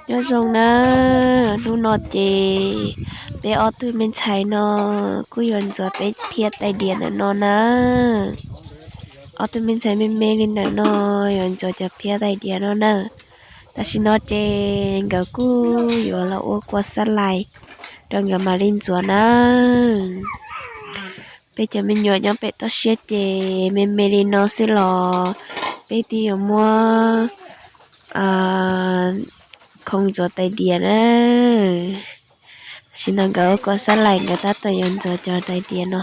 Nyob zoo na, hnub no ces peb ob tug me ntxhais no kuj yuav ntxuav peb phiab tais diav ntawm no na. Ob tug me ntxhais me me li ntawm no yuav ntxuav cov phiab tais diav no na. Tam sim no ces nkawd kuj yuav los ua kua xab lais rau nkawd mam li ntxuav na. Peb cov me nyuam nyob pem toj siab ces me me li no xwb los peb twb yuav muab khoo ntxuav tais diav na. Tam sim no nkawd ua kua xab lais, nkawd tab tom yuav ntxuav cov tais diav no.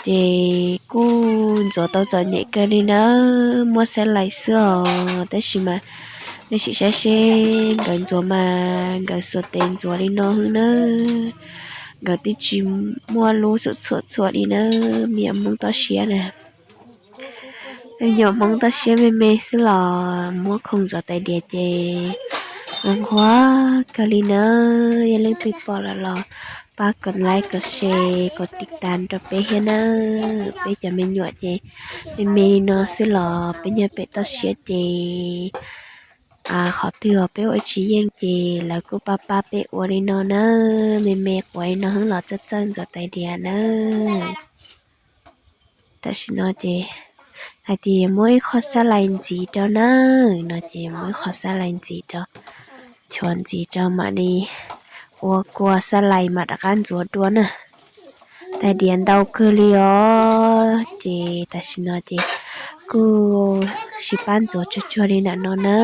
Ces kuj ntxuav tau txom nyem kawg li na, muab xab lais xwb os, tab sis mas nej sim saib seb nkawd ntxuav mas nkawd xuas tes ntxuav li no xwb na. Nkawd twb tsis muaj lub txhuam txhuam txhuam li na, me nyuam Hmoob toj siab na. Me nyuam Hmoob toj siab me me xwb los muab khoo ntxuav tais diav ces nquag nquag kawg li na. Yog leej twg pom lawm los pab kom like, kom share, kom tiv tas rau peb thiab na. Peb cov me nyuam ces me me li no xwb los peb nyob pem toj siab ces qhov twg uas peb ua tsis yeej ces lawv kuj pab pab peb ua li no na. Me me quav li no xwb los txawj txawj ntxuav tais diav na. Tam sim no ces hais tias muab ib qho xab lais ntxiv rau na, no ces muab ib qho xab lais ntxiv rau, chuav ntxiv rau mam li ua kua xab lais mam rov qab ntxuav dua na. Tais diav ntau kawg li os, ces tam sim no ces kuj sib pab ntxuav tsuag tsuag li ntawm no na.